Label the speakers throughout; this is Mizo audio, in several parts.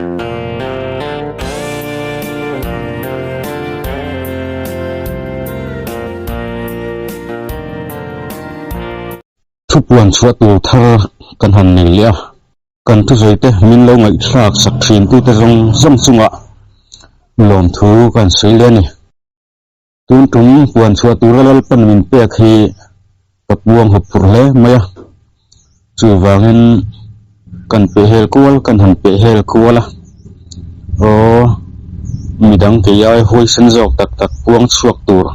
Speaker 1: Thupuan chhuah tur thar kan han nei leh a, kan thusawi te min lo ngaihthlak sak thin tute zawng zawng chungah lawmthu kan sawi leh a ni. Tun tum puan chhuah tura Lalpan min pek hi ka puang hawp phurh hle mai a, chuvangin kan pehhel kual kan han pehhel kual a, aw midang kei ai huaisen zawk tak tak puang chhuak tur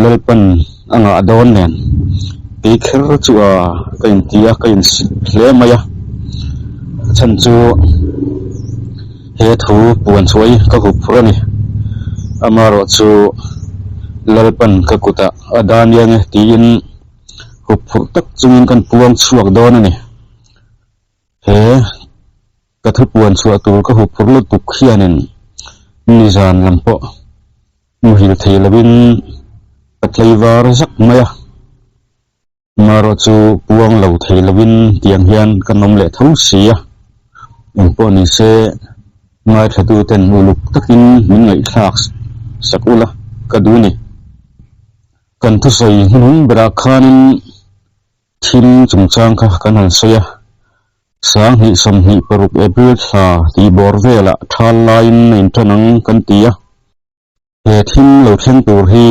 Speaker 1: Lalpan a ngah dawn nen kei kher chu a ka inti a ka insit hle mai a, a chhan chu he thu puan chhuah hi ka hup phurh a ni. Amaherawh chu Lalpan ka kutah a dan iang e tiin hup phurh tak chungin kan puang chhuak dawn a ni. He ka thu puan chhuah tur ka hup phurh lutuk hianin nizan lam pawh muhil thei lovin ka tlaivar zak mai a. Marawh chu puang lo thei lovin tiang hian ka nawm leh tho si a, engpawh ni se ngaithla ten uluk takin min ngaihthlak sak ula ka duh ni. Kan thusawi hnuhnung berah khanin thil chungchang kha kan han sawi a, Sanghnih 26 April thla tih bawr velah thal laiin a intan ang kan ti a. He thim lo thleng tur hi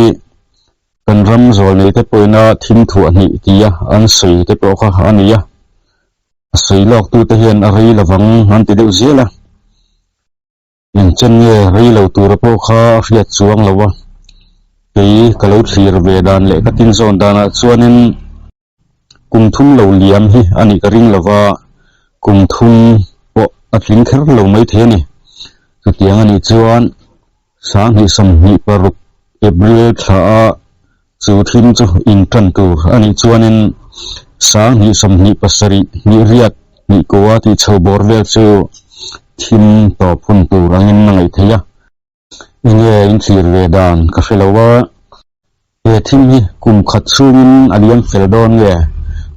Speaker 1: kan ram zawlnei te pawhin a thim thuah hnih tia an sawi te pawh kha a ni a, a sawi lawk tu te hian a rei lovang an ti deuh zel a, engchen nge rei lo tura pawh kha a hriat chuang lo a, kei ka lo thlir ve dan leh ka tinzawn danah chuanin Kum thum lo liam hi a nih ka ring lova, kum thum pawh a tling kher lo mai thei a ni. Chutiang a nih chuan 20 26 April thla a chu thim chu intan tur a nih chuanin 20 27 hnih riat hnih kua tih chho bawr vel chu thim tawp hun tur angin a ngaih theih a. Enge in thlir ve dan ka hre lo a, he thim hi kum khat chhungin a liam fel dawn nge,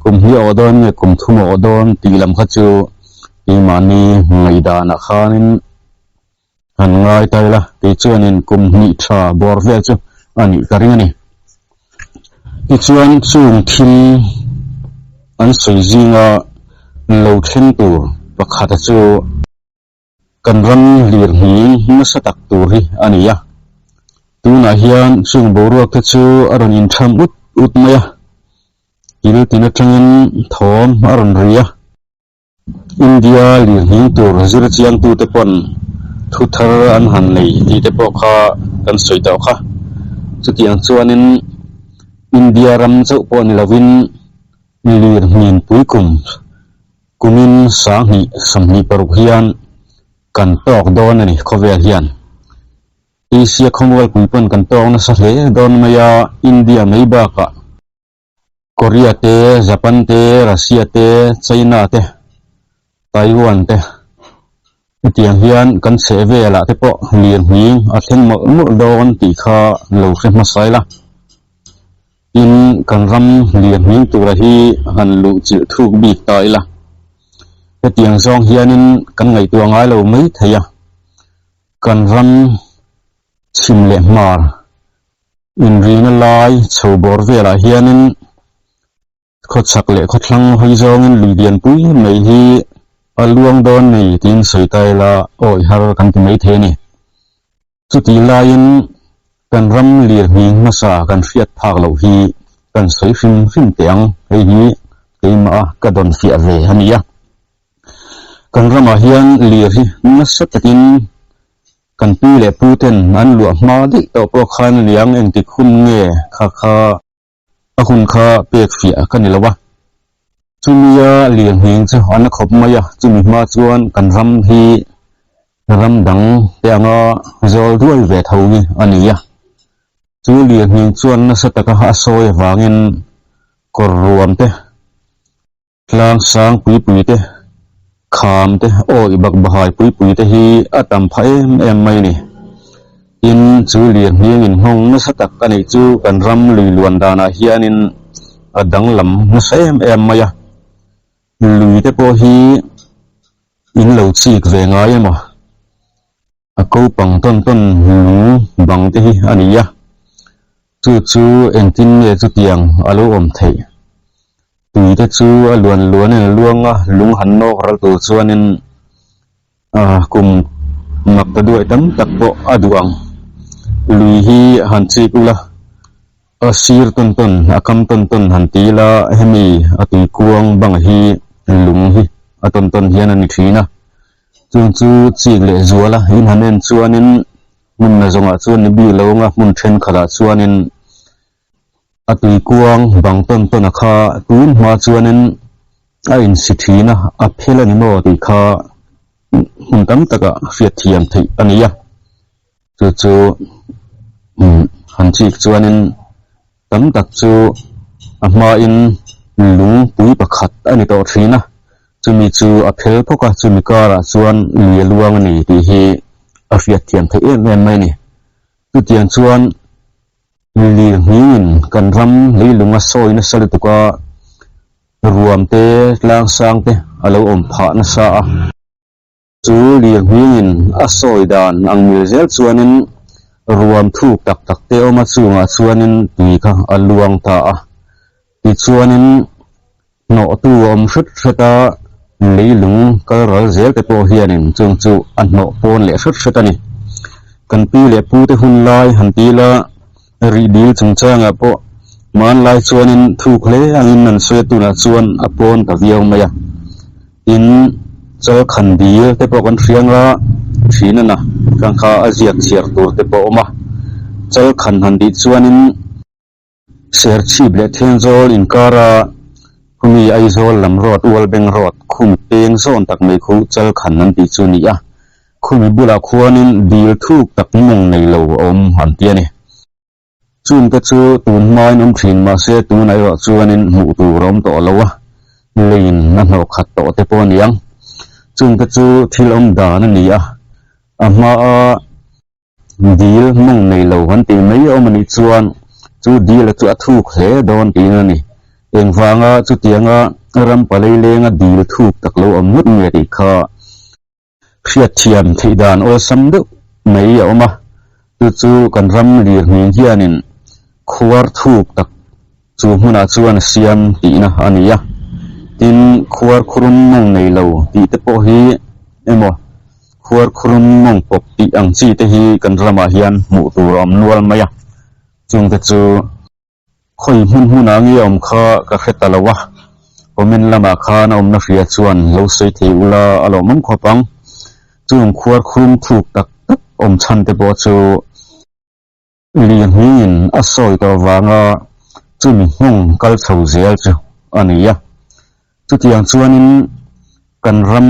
Speaker 1: kum hi a awh dawn nge kum thum a awh dawn tih lam kha chu keimahni ngaihdanah khanin han ngai ta ila, kei chuanin kum hnih tha bawr vel chu a nih ka ring a ni. Tichuan chung thil an sawi zinga lo thleng tur pakhata chu. Kan ram lir hming nasa tak tur hi a ni a, tunah hian chung boruak te chu a rawn intham ut ut mai a, kil tin atangin thawm a rawn ri a. India lir hming tur zir chiangtute pawn thu thar an han nei tih te pawh kha kan sawi tawh kha. Chutiang chuanin India ram chauh pawh ni lovin lir hmin puikum Kumin 2026 hian kan tawk dawn a ni khawvel hian. Asia khawmualpui pawn kan tawk nasa hle dawn mai a, India mai bakah Korea te, Japan te, Russia te, China te, Taiwan te hetiang hian kan chheh velah te pawh lirnghing a thleng mawlh mawlh dawn tih kha lo hre hmasa ila. Tin, kan ram lianhming tura hi han luh chilh thuk bik ta ila. Hetiang zawng hianin kan ngaihtuah ngai lo mai thei a, kan ram chhim leh hmar inrina lai chho bawr velah hianin Khawchhak leh khawthlang hawi zawngin lui lianpui mai hi a luang dawn ni tiin sawi ta ila awi har kan ti mai thei a ni. Chutih laiin kan ram lirnghing hmasa kan hriat phak loh hi kan sawi hrim hrim teh ang, hei hi keimah a ka dawn fiah ve a ni a. Kan ramah hian lir hi nasa takin kan pi leh pu ten an luah hma daih tawh pawh khan liang engtik hun nge kha kha A hun kha pek fiah ka ni lo a, chumia lianghing chu a na khawp mai a, chumi hma chuan kan ram hi ram dang te anga zawl ruai ve tho hi a ni a. Chu lianghing chuan nasa taka a sawi avangin kawr ruam te, Tlang sang pui pui te, kham te, awih bak bahai pui pui te hi a tam phah em em mai a ni. Tin, chu lirnghing inhawng nasa tak a nih chu kan ram lui luan danah hianin a danglam nasa em em mai a. Lui te pawh hi. In lo chik ve ngai emaw? A ko pang tawn tawn lung bang te hi a ni a, chu chu engtin nge chutiang a lo awm theih? Tui te chu a luan luanin a luang a, lung han nawk ral tur chuanin kum mak ta duai tam tak pawh a duh ang. Lui hi han chik ula, a sir tawn tawn, a kam tawn tawn han ti ila, hemi a tui kuang bang hi lung hi a tawn tawn hian a ni thin a. Chung chu chik leh zual a, in han en chuanin hmun na zawngah chuan ni bik lo anga hmun thenkhatah chuanin a tui kuang bang tawn tawn a kha tun hma chuanin a insi thin a, a phel a ni maw tih kha hmun tam takah hriat thiam theih a ni a, chu chu han chik chuanin tam tak chu a hmain lungpui pakhat a ni tawh thin a, chumi chu a phel phawk a, chumi karah chuan lui a luang a ni tih hi a hriat thiam theih em em mai a ni. Chutiang chuan lir nghingin kan ram leilung a sawi nasa lutuk a, ruam te, tlang sang te a lo awm phah nasa a. Chu lir nghingin a sawi dan ang mil zel chuanin ruam thuk tak tak te awm a chungah chuanin tui kha a luang ta a. Tichuanin hnawhtu a awm hret hret a, leilung kal ral zel te pawh hianin chung chu a hnawh pawn leh hret hret a ni. Kan pi leh pu te hun lai han ti ila rih dil chungchangah pawh hmanlai chuanin thuk hle angin an sawi a tunah chuan a pawn ta viau mai a. Tin, chalkhan dil te pawh kan hria anga thin a na kang kha a ziak chhiar tur te pawh a awm a. Chalkhan han tih chuanin. Serchhip leh Thenzawl inkara khumi Aizawl lam road Ualbeng road khum peng zawn tak mai khu Chalkhan an tih chu a ni a, khumi bulah khuanin dil thuk tak mawng nei lo a awm an ti a ni. Chungte chu tun hmain awm thin mahse tunah erawh chuanin hmuh tur a awm tawh lo a, leiin a hnawh khat tawh te pawh a ni ang. Chungte chu thil awm dan a ni a, a hmaa Dil mawng nei lo han tih mai awm a nih chuan chu dil chu a thuk hle dawn tiin a ni. Engvanga chutianga ram palei lenga dil thuk tak lo awm ngawt nge tih kha hriatthiam theih dan awlsam deuh mai a awm a, chu chu kan ram lirhming hianin khuar thuk tak Chu hmunah chuan a siam tihna a ni a, tin khuar khurum mawng nei lo tih te pawh hi emaw khuar khurum mawng pawp tih ang chi te hi kan ramah hian hmuh tur a awm nual mai a, chungte chu khawi hmun hmunah nge awm kha ka hre ta lo a, comment lamah khan a awmna hria chuan lo sawi thei ula a lawmawm khawp ang, chung khuar khurum thuk tak tak awm chhan te pawh chu. Lirhmingin a sawi tawh vanga chumi nghawng kal chho zel chu a ni a. Chutiang chuanin kan ram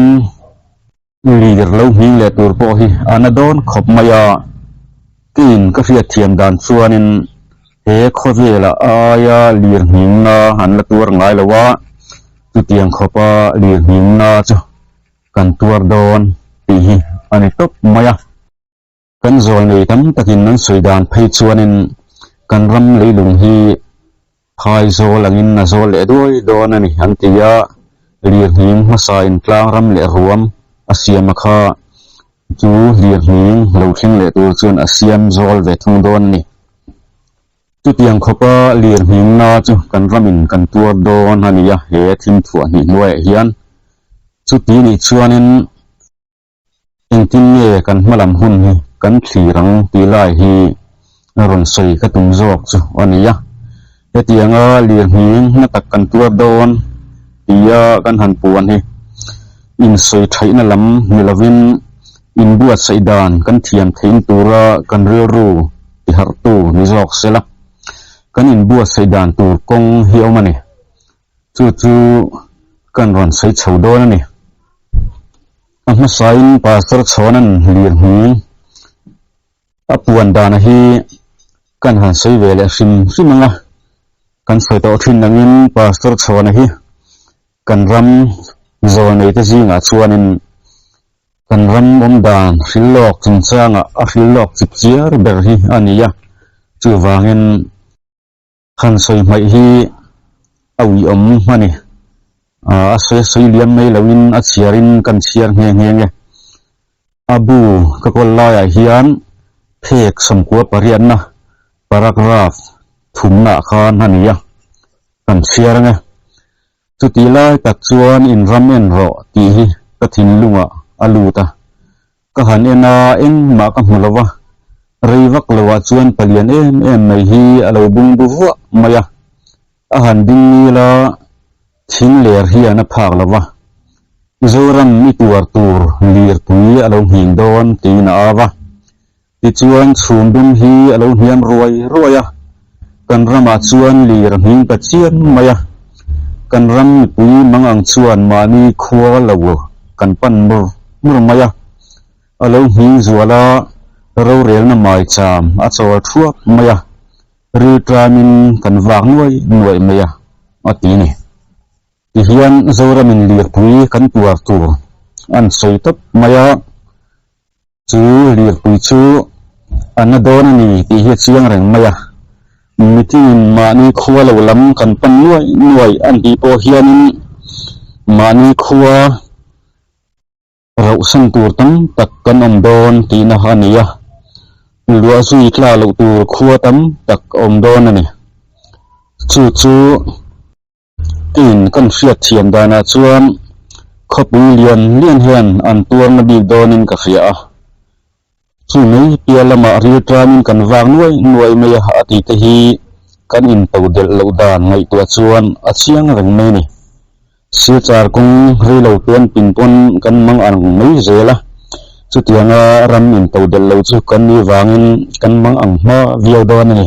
Speaker 1: lir lo hming leh tur pawh hi a na dawn khawp mai a. Keiin ka hriatthiam dan chuanin he khawvela aia lirhmingna an la tuar ngai lo a, chutiang khawpa lirhmingna chu kan tuar dawn tih hi a ni tawp mai a. Kan zawl nei tam takin an sawi dan phei chuanin kan ram leilung hi phai zawl angin a zawl leh duai dawn a ni an ti a, lirnghing hmasain tlang ram leh ruam a siam a kha chu lirnghing lo thleng leh tur chuan a siam zawl ve thung dawn a ni. Chutiang khawpa lirnghing na chu kan ramin kan tuar dawn a ni a, he thim thuah hnih hnuaiah hian chuti nih chuanin. Engtin nge kan hmalam hun hi kan thlir ang tih lai hi rawn sawi ka tum zawk chu a ni a. Hetianga lirnghing na tak kan tuar dawn tia kan han puan hi insawi thaihna lam ni lovin inbuatsaih dan kan thiam theihna tura kan rilru tiharhtu ni zawk sela kan inbuatsaih dan tur kawng hi a awm a ni. Chu chu kan rawn sawi chho dawn a ni. A hmasain Pastor Chhawna'n lirhming a puan dana hi kan han sawi ve leh hrim hrim ang a. Kan sawi tawh thin angin Pastor Chhawna hi kan ram zawlneite zingah chuanin kan ram awm dan hrilhlawk chungchangah a hrilhlawk chip chiar ber hi a ni a. Chuvangin. Han sawi hmaih hi a uiawm a ni. A sawi a sawi liam mai loin a chhiarin kan chhiar nghe nghe nge. A bu ka kawl laiah hian phek sawmkua pariatna paragraph thumnaah khan a ni a, kan chhiar ang e. Chutih lai tak chuan in ram en rawh tih hi ka thinlungah a lut a. Ka han en a, engmah ka hmu lo va, rei vak loah chuan palian em em mai hi a lo bung bu vuah mai a. A han ding ngil a, thing ler hian a phak lo va, Zoram i tuar tur lirpui a lo nghing dawn tiin a au a. Tichuan chhum dum hi a lo hniam ruai ruai a, kan ramah chuan lir a nghing ta chiam mai a. Kan ram mipui mang ang chuan mahni khua lo kan pan mur mur mai a, a lo nghing zual a, rorelna maicham a chawl thuak mai a. Rilṭamin kan vak nuai nuai mai a, a ti ni. Tihian Zoramin lirpui kan tuar tur an sawi tawp mai a, chu lirpui chu a na dawn a ni tih hi a chiang reng mai a. Mitin mahni khua lo lam kan pan nuai nuai an tih pawh hianin mahni khua Rauhsan tur tam tak kan awm dawn tihna a ni a, luah zui tla loh tur khua tam tak a awm dawn a ni. Chu chu keiin kan hriat thiam danah chuan khawpui lian lian hian an tuarna bik dawnin ka hria a. Chu mai piah lamah ril tamin kan vak nuai nuai mai a, a tih te hi kan into delh loh dan ngaihtuah chuan a chiang reng mai a ni. Silchar kawng reilo tuan pin pawn kan mang ang mai zel a, chutianga ram into delh lo chu kan ni vangin kan mang ang hma viau dawn a ni.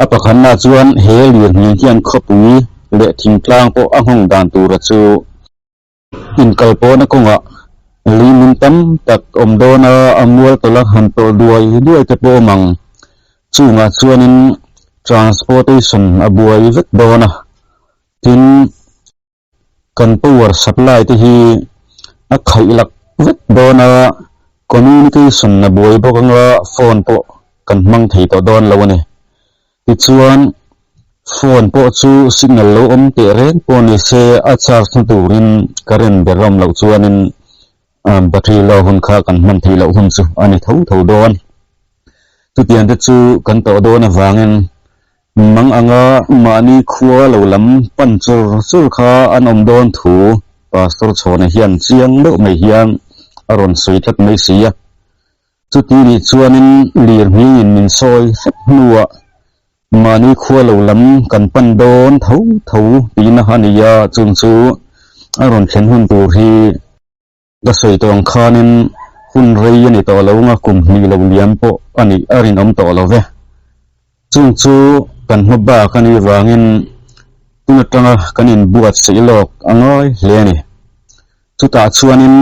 Speaker 1: A pakhatna chuan he lirnghing hian khawpui leh thingtlang pawh a nghawng dan tura chu Inkal pawhna kawngah lei min tam tak awm dawn a, a mual tawlh a han tawlh duai duai te pawh awm ang. Chungah chuanin transportation a buai vek dawn a, tin kan power supply te hi a khaih lak vek dawn a, communication a buai bawk anga phone pawh kan hmang thei tawh dawn lo a ni. Tichuan, phone pawh chu signal lo awm teh reng pawh ni se a charge na turin current ber awm loh chuanin battery low hun kha kan hman theih loh hun chu a ni tho tho dawn. Chutiang te chu kan tawh dawn avangin mang anga mahni khua lo lam pan chur chur kha an awm dawn thu Pastor Chhawna hian chiang deuh mai hian a rawn sawi tlat mai si a. Chuti nih chuanin lir hmingin min sawi hrep hnuah mahni khua lo lam kan pan dawn tho tho tihna a ni a, chung chu a rawn thlen hun tur hi ka sawi tawh ang khanin hun rei a ni tawh lo anga kum hnih lo liam pawh a nih a rinawm tawh lo ve. Chung chu kan hma bak a nih vangin tun atanga kan inbuatsaih lawk a ngai hle a ni. Chutah chuanin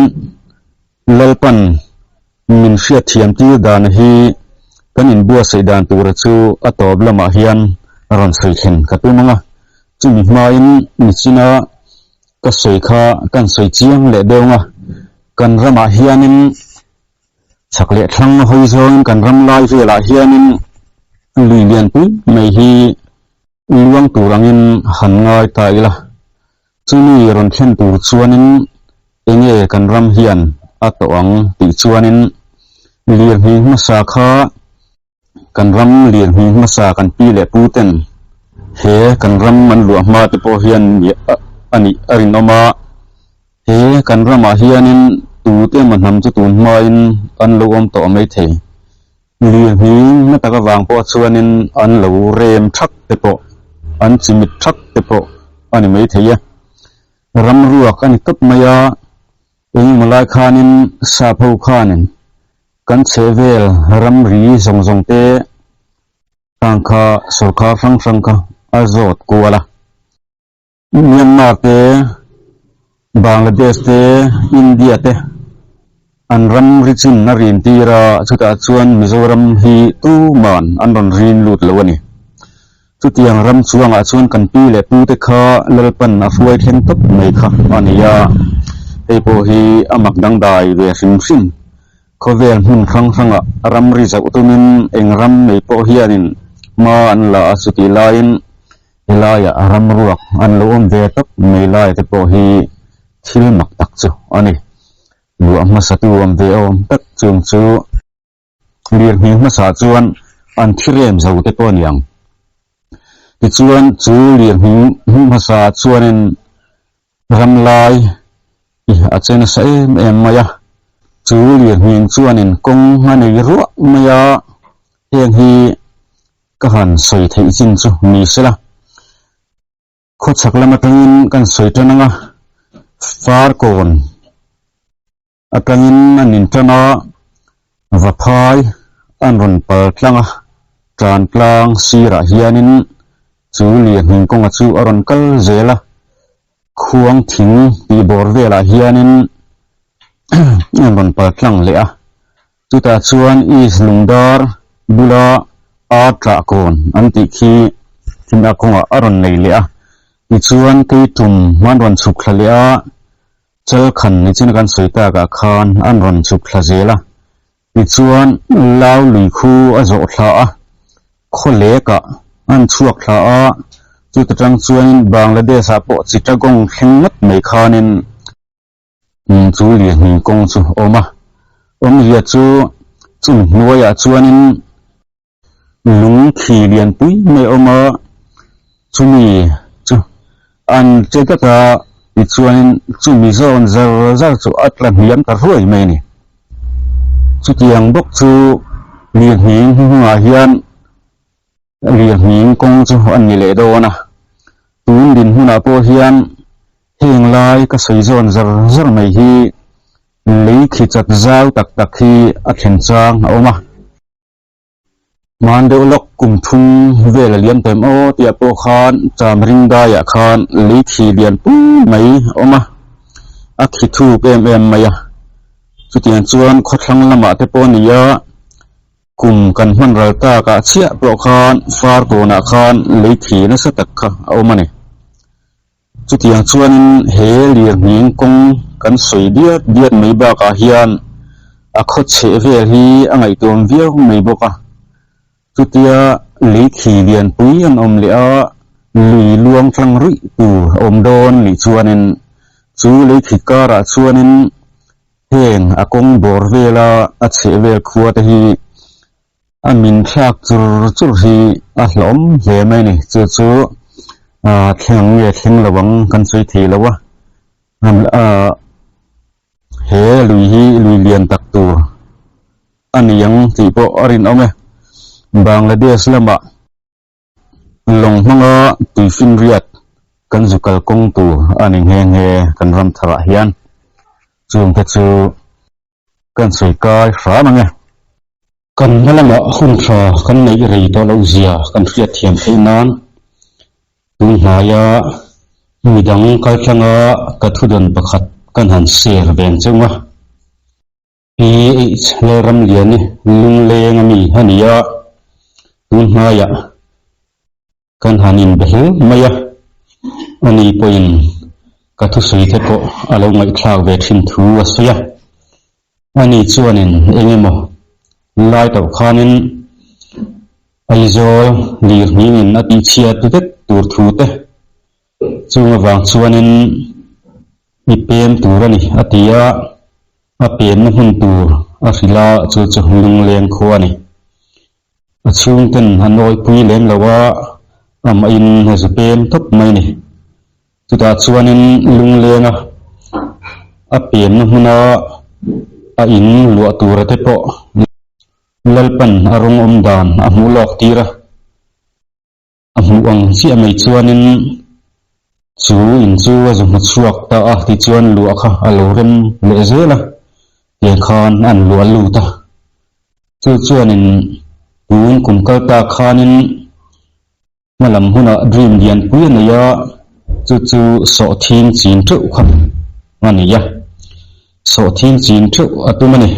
Speaker 1: Lalpan min hriatthiam tir dan hi kan inbuatsaih dan tura chu a tawp lamah hian rawn sawi thlen ka tum ang a, chumi hmain nichina ka sawi kha kan sawi chiang leh deuh ang a, kan ramah hianin chhak leh thlang hawi zawngin kan ram lai velah hianin lui lianpui mai hi luang tur angin han ngai ta ila. Chumi rawn thlen tur chuanin enge kan ram hian a tawh ang tih chuanin lirnghing hmasa kha kan ram lirnghing hmasa kan pi leh pu ten he kan ram an luah hma te pawh hian a nih a rinawm a, he kan ramah hianin tute emaw hnam chu tun hmain an lo awm tawh maithei. Lirnghing na tak avang pawh chuanin an lo rem thak te pawh, an chimit thak te pawh a ni maithei e. Ram ruak a ni tawp mai a, engemaw lai khanin sap ho khanin kan chhehvel ramri zawng zawng te khang kha sawrkar hrang hrang kha a zawt kual a. Myanmar te, Bangladesh te, India te an ram ri chin a rin tir a, chutah chuan Mizoram hi tuman an rawn rin lut lo a ni. Chutiang ram chuangah chuan kan pi leh pu te kha Lalpan a hruai thleng tawp mai kha a ni a, hei pawh hi a mak dangdai ve hrim hrim. Khawvel hmun hrang hrangah ramri zauh tumin eng ram mai pawh hianin hma an la a, chutih laiin. Helaiah ram ruak an lo awm ve tawp mai lai te pawh hi thil mak tak chu a ni. Luah hmasatu awm ve awm tak chung chu lirnghing hmasa chuan an thi rem zo te pawh a ni ang. Tichuan chu lirnghing hmasa chuanin ram lai i a che nasa em em mai a, chu lirnghing chuanin kawng a nei ruah mai a, heng hi ka han sawi theih chin chu ni sela. Khawchhak lam atangin kan sawi tan ang a, Farkawn atangin an intan a, Vaphai an rawn pal tlang a, tan tlang sirah hianin chu lirnghing kawnga chu a rawn kal zel a, khuang thing tih bawr velah hianin an rawn pal tlang leh a, chutah chuan East Lungdar bula Ar tlah kawn an tih khi thim a kawngah a rawn nei leh a, tichuan keitum an rawn chhuk thla leh a. Chalkhan nichin kan sawi takah khan an rawn chhuk thla zel a, tichuan Lau lui khu a zawh thla a, khaw lekah an chhuak thla a, chuta tang chuanin Bangladesh ah pawh Chittagong thleng ngawt mai khanin chu lirnghing kawng chu a awm a, awmzia chu chumi hnuaiah chuanin Lung khi lianpui mai a awm a, chumi chu an che tlat a, tichuanin chumi zawn zar zar chu a tla hniam ta ruai mai a ni. Chutiang bawk chu lirnghing hnuhnungah hian lirnghing kawng chu a ni leh dawn a, tun dinhmunah pawh hian heng lai ka sawi zawn zar zar mai hi lei khi chat zau tak tak hi a thlen chang a awm a. Hman deuh lawk kum thum vel a liam taim aw tih pawh khan cham ring daiah khan lei khi lian pui mai a awm a, a khi thuk em em mai a. Chutiang chuan khawthlang lamah te pawh a ni a, kum kan hman ral takah chiah pawh khan far kawnah khan lei khi nasa tak kha a awm a ni. Chutiang chuanin he lirnghing kawng kan sawi diat diat mai bakah hian a khaw chheh vel hi a ngaihtuam viau mai bawk a. Chutia lei khi lianpui an awm leh a, lui luang tlang ruih tur a awm dawn nih chuanin chu lei khi karah chuanin heng a kawng bawr vela a chheh vel khua te hi A min thlak chur chur hi a hlawm hle mai a ni. Chu chu ah thleng ang nge thleng lo ang kan sawi thei lo a. Ah he lui hi lui lian tak tur a ni ang tih pawh a rinawm e. Bangladesh lamah lawng hmanga tuifinriat kan zu kal kawng tur a ni nghe nghe kan ram tharah hian. Chungte chu. Kan sawi kai hram ang e. Kan hma lamah hun tha kan neih rei tawh loh zia kan hriat thiam theih nan tun hnaia midang kaltlanga ka thudawn pakhat kan han share veng cheu a. PH Lalramliani lungleng a mi a ni a, tun hnaiah Kan han inbe hle mai a, ani pawhin ka thusawi te pawh a lo ngaihthlak ve thin thu a sawi a. Ani chuanin eng emaw lai tawh khanin Aizawl lirnghingin a tihchhiat vek tur thu te chung avang chuanin i pem tur a ni a ti a, a pemna hmun tur a hrilh a, chu chu lungleng khua a ni. A chhungten a nawipui lem lo a, amahin a zu pem tawp mai a ni. Chutah chuanin lunglenga a pemna hmuna a in luah tura te pawh Lalpan a rawng awm dan a hmuh lawk tir a. A hmuh ang chiah mai chuanin chu in chu a zu hmu chhuak ta a, tichuan luah kha a lo rem leh zel a, tiang khan an luah lut a. Chu chuanin tun kum kal ta khanin hma lam hunah dream lianpui a nei a, chu chu sawhthing chin teuh kha a ni a, sawhthing chin teuh a tum a ni.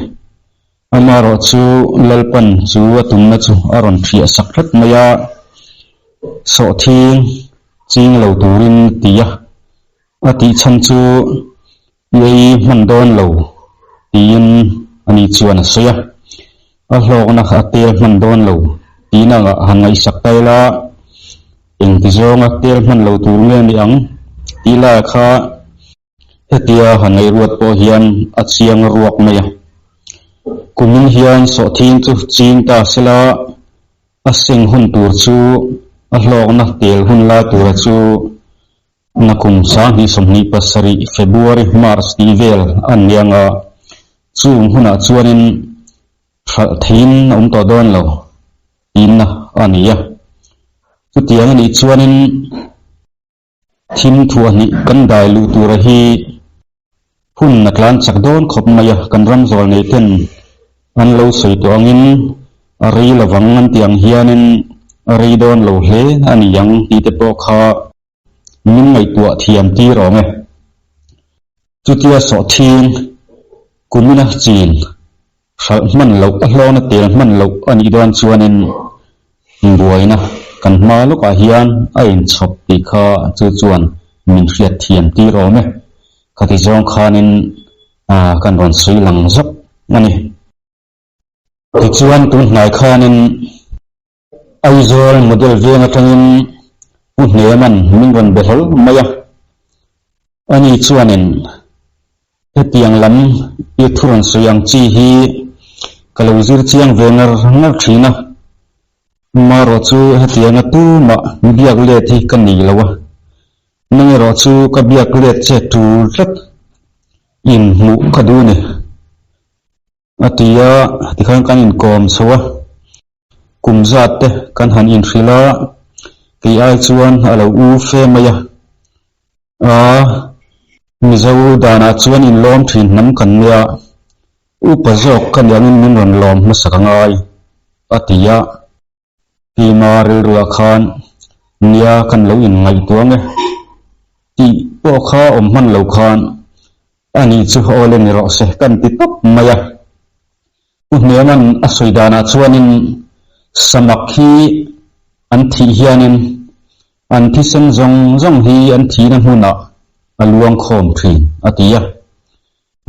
Speaker 1: Amaherawh chu Lalpan chu a tumna chu a rawn hriah sak tlat mai a, sawhthing ching lo turin ti a, a tih chhan chu i ei hman dawn lo tiin ani chuan a sawi a, a hlawkna a tel hman dawn lo tiin a han ngaihsak ta ila. Engti zawnga tel hman lo tur nge ni ang tih lai kha hetia han ngaihruat pawh hian a chiang ruak mai a. Kumin hian sawhthing chu ching ta sela a seng hun tur chu a hlawkna tel hun lai tura chu Nakum 2027 February, March tih vel a ni ang a, chung hunah chuanin hralh theiin a awm tawh dawn lo tihna a ni a. Chutiang a nih chuanin thim thuah hnih kan dai luh tura hi hun a tlan chak dawn khawp mai a, kan ram zawl nei ten an lo sawi tawh angin a rei lovang an tih ang hianin a rei dawn lo hle a ni ang tih te pawh kha Min ngaihtuah thiam tir awm e. Chutia sawhthing kumina chin hralh hman loh a hlawna tel hman loh a nih dawn chuanin buaina kan hma lawkah hian a inchhawp tih kha chu chuan min hriat thiam tir awm e. Khati zawng khanin kan rawn sawi lang zawk a ni. Tichuan tun hnai khanin Aizawl model veng atangin Pu Hnema'n min rawn be hlawl mai a, ani chuanin hetiang lam i thu rawn sawi ang chi hi ka lo zir chiang ve ngar ngar thin a, marawh chu hetianga tumah biak let hi ka nei lo a, nang erawh chu ka biak let che tul tlat inhmuh ka duh a ni. A ti a, tikhan kan inkawm chho a, kum zat te kan han inhrilh a, kei ai chuan a lo u fe mai a, aa Mizo danah chuan inlawm thin hnam kan nia, upa zawk ka nih angin min rawn lawm hmasak a ngai, a ti a. Keima rilruah khan nia kan lo inngaihtuah ang e tih pawh kha awm hman lo khan ani chu aw le ni rawh se kan ti tawp mai a. Pu Hnema'n a sawi danah chuanin samak hi an thih hianin an thisen zawng zawng hi an thihna hmunah a luang khawm thin a ti a.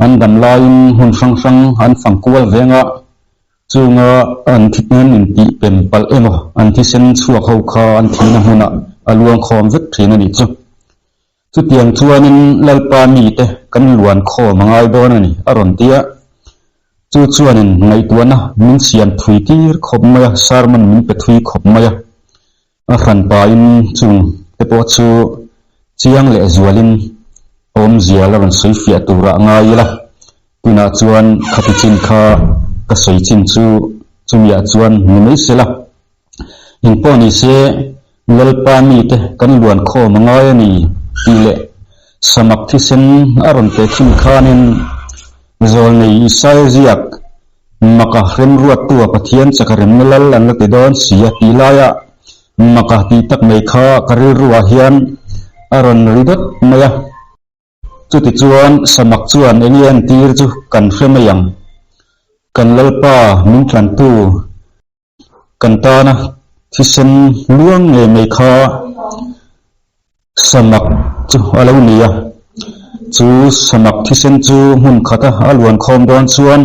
Speaker 1: An dam laiin hmun hrang hrang an fang kual veng a, chunga an thisen intih pem palh emaw an thisen chhuak ho kha an thihna hmunah a luang khawm vek thin a nih chu. Chutiang chuanin Lalpa mite kan luan khawm a ngai dawn a ni a rawn ti a. Chu chuanin ngaihtuahna min siam thui tir khawp mai a, sermon min pe thui khawp mai a. A hran pahin chung te pawh chu chiang leh zualin awmzia la rawn sawi fiah turah ngai ila, tunah chuan khati chin kha ka sawi chin chu chumiah chuan ni mai se la. Engpawh ni se Lalpa mite kan luan khawm a ngai a ni tih leh samak thisen a rawn pe thin khanin Zawlnei Isaia ziak Maka remruattua Pathian chaka remna lal an la ti dawn si a tih laia Maka tih tak mai kha ka rilruah hian a rawn ri dawt mai a. Chutichuan Samak chuan eng nge an tir chu kan hre mai ang. Kan Lalpa min tlantu kan tana thisen luang ngei mai kha Samak chu a lo ni a. Chu samak thisen chu hmun khata a luan khawm dawn chuan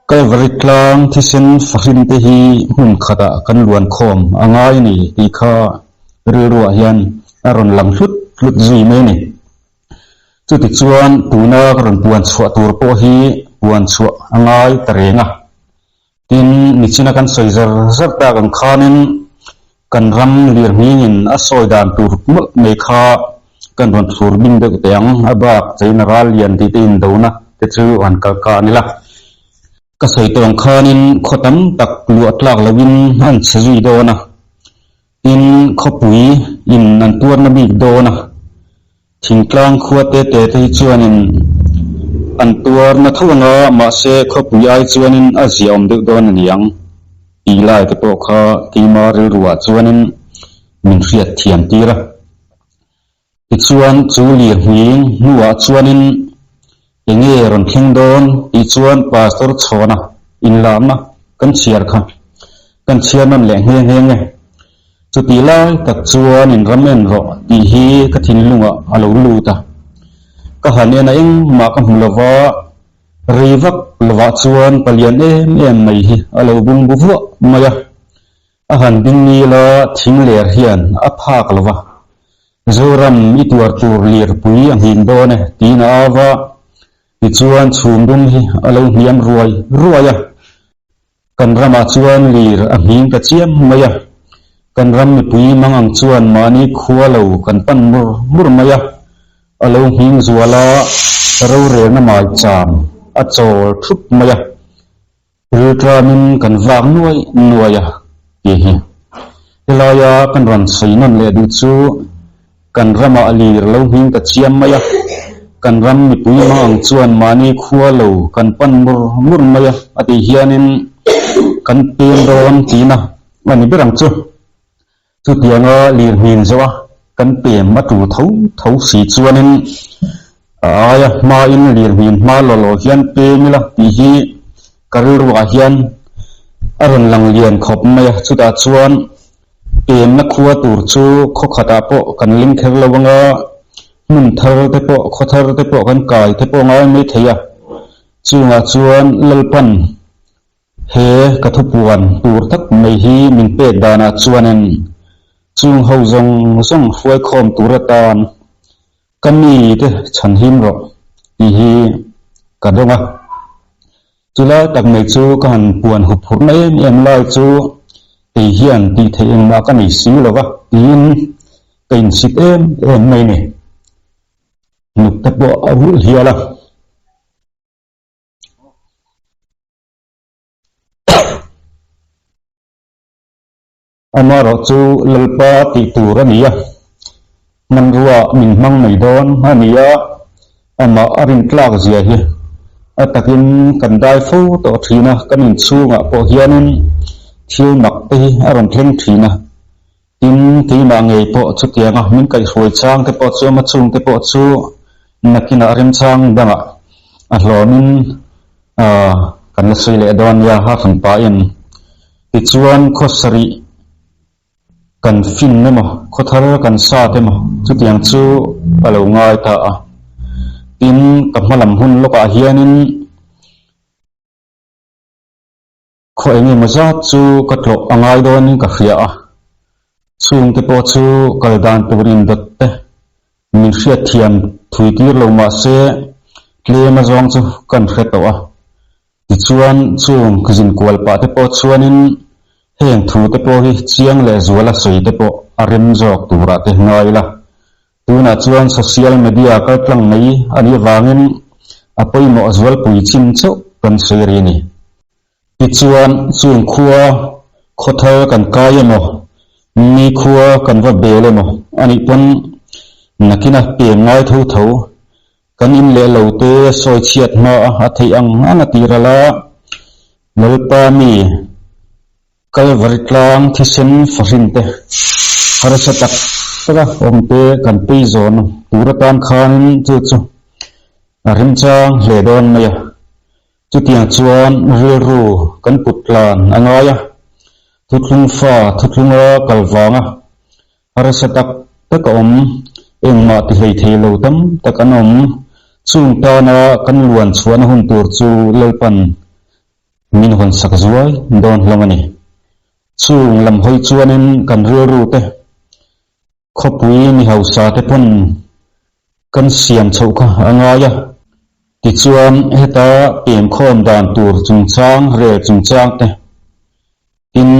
Speaker 1: Kalvari tlang thisen fahrin te hi hmun khatah kan luan khawm a ngai a ni tih kha rilruah hian a rawn lang hlut hlut zui mai a ni. Chutichuan tuna ka rawn puan chhuah tur pawh hi puan chhuah a ngai ta reng a. Tin, nichina kan sawi zar zar tak ang khanin kan ram lirhmingin a sawi dan tur mawlh mai kha kan rawn thlur bing deuh teh ang. A bak China ral lian tih te indona te chu han kal kah a ni la. Ka sawi tawh ang khanin khaw tam tak luah tlak loin an chhe zui dawn a. Tin, khawpui in an tuarna bik dawn a. Thingtlang khua te te te hi chuanin an tuar na tho ang a, mahse khawpui ai chuanin a ziaawm deuh dawn a ni ang tih lai te pawh kha keima rilruah chuanin min hriat thiam tir a. Tichuan chu lirhming hnuah chuanin enge rawn thleng dawn tih chuan Pastor Chhawna inlahna kan chhiar kha kan chhiar nawn leh nghe nghe nge. Chutih lai tak chuan in ram en rawh tih hi ka thinlungah a lo lut a. Ka han en a engmah ka hmu lova, rei vak lovah chuan palian em em mai hi a lo bung bu vuah mai a. A han ding ngil a, thing ler hian a phak lo va, Zoram i tuar tur lirpui a nghin dawn e tiin a au a, tichuan chhum dum hi a lo hniam ruai ruai a. Kan ramah chuan lir a nghing ta chiam mai a, kan ram mipui mang ang chuan mahni khua lo kan pan mur mur mai a, a lo nghing zual a, rorelna maicham a chawl thup mai a, rilṭamin kan vak nuai nuai a tih hi. Helaia kan rawn sawi nawn leh duh chu Kan ramah lir lo hming ta chiam mai a, kan ram mipui hmang ang chuan mahni khua lo kan pan mur mur mai a, a tih hianin kan peng dawn tihna a ni ber ang chu. Chutianga lir hmin zawh a kan pem a tul tho tho si chuanin a aia hmain lir hmin hma law law hian peng ila tih hi ka rilruah hian a rawn lang lian khawp mai a, chutah chuan Pemna khua tur chu khaw khatah pawh kan ling kher lo anga, hmun thar te pawh, khaw thar te pawh kan kai te pawh ngai mai thei a. Chungah chuan Lalpan he ka thupuan tur tak mai hi min pek danah chuanin chung ho zawng zawng hruaikhawm tur atan Ka mi te chhan him rawh tih hi ka dawng a. Chulai tak mai chu ka han puan hup phurhna em em lai chu kei hian tih theih engmah ka nei si lo va tiin ka insit em em mai ni. Hnuk te pawh a ulh hial a. Amaherawh chu Lalpa tih tur a ni a, hmanrua min hmang mai dawn a ni a, amah a rintlak zia hi a takin kan dai fo tawh thin a, kan inchhungah pawh hianin thil mak te hi a rawn thleng thin a, tin keimah ngei pawh chutianga min kaihhruai chang te pawh chu ama chhungte pawh chu nakinah remchang dangah a hlawmin kan la sawi leh dawn nia ha hran pahin. Tichuan khaw sarih kan fin emaw, khaw thar kan sat emaw chutiang chu a lo ngai ta a. Tin, ka hma lam hun lawkah hianin khaw eng emaw zat chu ka tlawh a ngai dawnin ka hria a. Chhungte pawh chu kal dan tur indawt te min hriatthiam thui tir lo mah se tlem azawng chu kan hre tawh a. Tichuan, chung zinkual pah te pawh chuanin heng thu te pawh hi chiang leh zuala sawi te pawh a rem zawk turah te ngai ila. Tunah chuan social media kaltlang mai a nih avangin a pawimawh zualpui chin chauh kan sawi ri a ni. Tichuan, chung khua khaw thar kan kai emaw, mi khua kan va bel emaw a nih pawn nakina pem ngai tho tho Kan in leh lo te sawi chhiat hma a a theih ang ang a ti ral a, Lalpa mi Kalvari tlang thisen fahrin te harsa tak tak a awm te kan pei zawn tur atan khanin chu chu a remchang hle dawn mai a. Chutiang chuan rilru kan put tlan a ngai a, thuthlung fa thuthlunga kal vanga Harsa tak tak a awm, engmah ti hlei thei lo tam tak an awm. Chung tana kan luan chhuahna hun tur chu Lalpan min hawn sak zuai dawn hlawm a ni. Chung lam hawi chuanin kan rilru te, khawpui mi hausa te pawn kan siam chhoh kha a ngai a. Tichuan heta pemkhawm dan tur chungchang, rel chungchang te, Tin,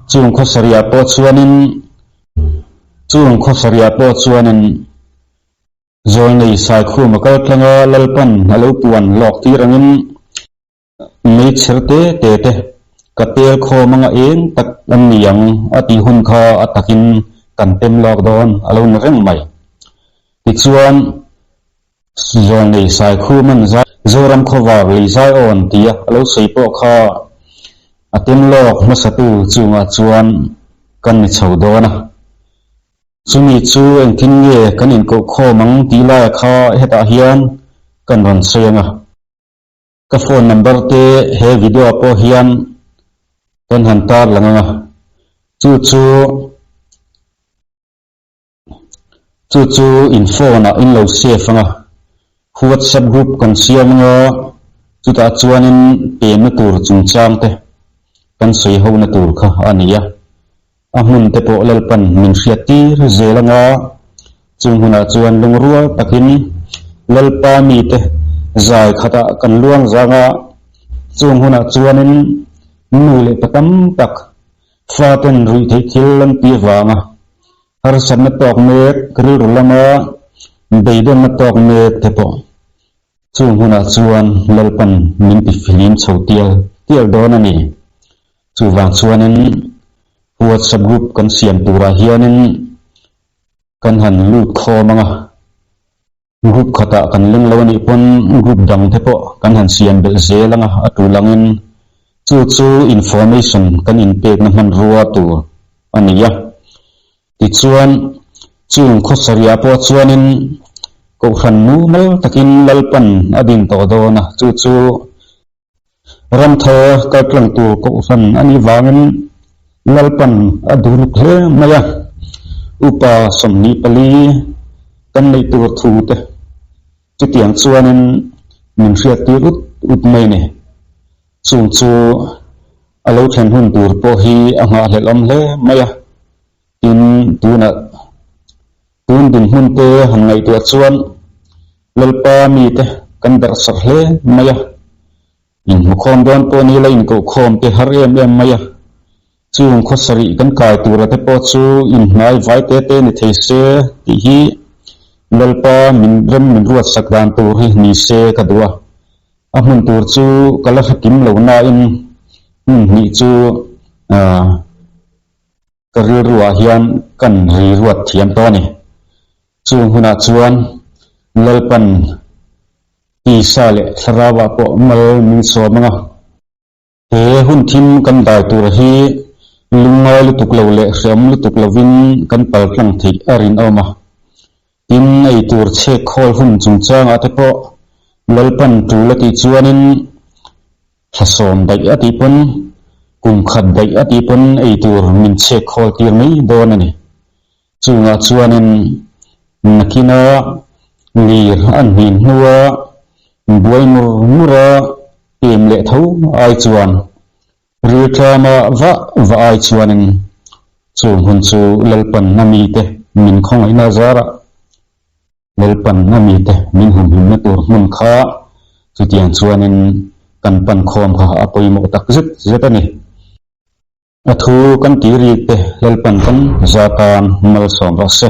Speaker 1: chung khawsariah pawh chuanin, chung khawsariah pawh chuanin Zawlnei Saikhuma kal tlanga Lalpan a lo puan lawk tir angin meichher te te te ka tel khawm anga eng tak an ni ang a tih hun kha a takin kan tem lawk dawn a lo ni reng mai. Tichuan, Zawlnei Saikhuman Zoram khawvar lei zaiawn tia a lo sawi pawh kha a tem lawk hmasatu chungah chuan kan ni chho dawn a. Chumi chu engtin nge kan inkoh khawm ang tih laia kha hetah hian kan rawn sawi ang a. Ka phone number te he video ah pawh hian kan han tar lang ang a. Chu chu. Chu chu in phone ah in lo save anga, WhatsApp group kan siam anga, chutah chuanin pemna tur chungchang te kan sawi ho na tur kha a ni a. A hmun te pawh Lalpan min hriat tir zel anga, chung hunah chuan lungrual takin Lalpa mite zai khatah kan luang zang a, chung hunah chuanin nu leh pa tam tak faten ruih theih thil an ti avanga harsatna tawk mek rilru lama beidawnna tawk mek te pawh chung hunah chuan Lalpan min ti fihlim chho tial tial dawn a ni. Chuvang chuanin WhatsApp group kan siam turah hianin kan han lut khawm ang a, group khatah kan leng lo a nih pawn group dang te pawh kan han siam belh zel ang a, a tul angin chu chu information kan inpekna hmanrua tur a ni a. Tichuan, chung khawsariah pawh chuanin Kohhran mumal takin Lalpan a din tawh dawn a, chu chu Ramthar kaltlang tur kohhran a nih vangin Lalpan a duhluk hle mai a, upa 24 kan neih tur thu te chutiang chuanin min hriattir ut ut mai a ni. Chung chu a lo thlen hun tur pawh hi a nghahhlelh awm hle mai a, tin tunah tun dinhmun te han ngaihtuah chuan Lalpa mite kan darhsak hle mai a, inhmukhawm dawn pawh ni la inkohkhawm te har em em mai a, chung khaw sarih kan kai tura te pawh chu inhnai vai te te ni thei se tih hi Lalpa min rem min ruatsak dan tur hi ni se ka duh a, a hmun tur chu ka la hre kim lo nain hmun hnih chu aah Ka rilruah hian kan ri ruat thiam tawh a ni. Chung hunah chuan Lalpan tisa leh thlarauah pawh mal min sawm ang a. He hun thim kan dai tur hi lungngai lutuk lo leh hreawm lutuk lovin kan paltlang theih a rinawm a. Tin, ei tur chhek khawl hun chungchangah te pawh Lalpan tul a tih chuanin Thla sawm daih a tih pawn, kum khat daih a tih pawn ei tur min chhek khawl tir mai dawn a ni. Chungah chuanin nakina lir an hnin hnua buai mur mura pem leh tho ai chuan rilṭama vah vah ai chuanin chung hun chu Lalpan a mite min khawngaihna zarah Lalpan a mite min humhimna tur hmun kha chutiang chuanin kan pan khawm kha a pawimawh tak zet zet a ni. A thu kan tih rik te Lalpan kan za tan malsawm rawh se.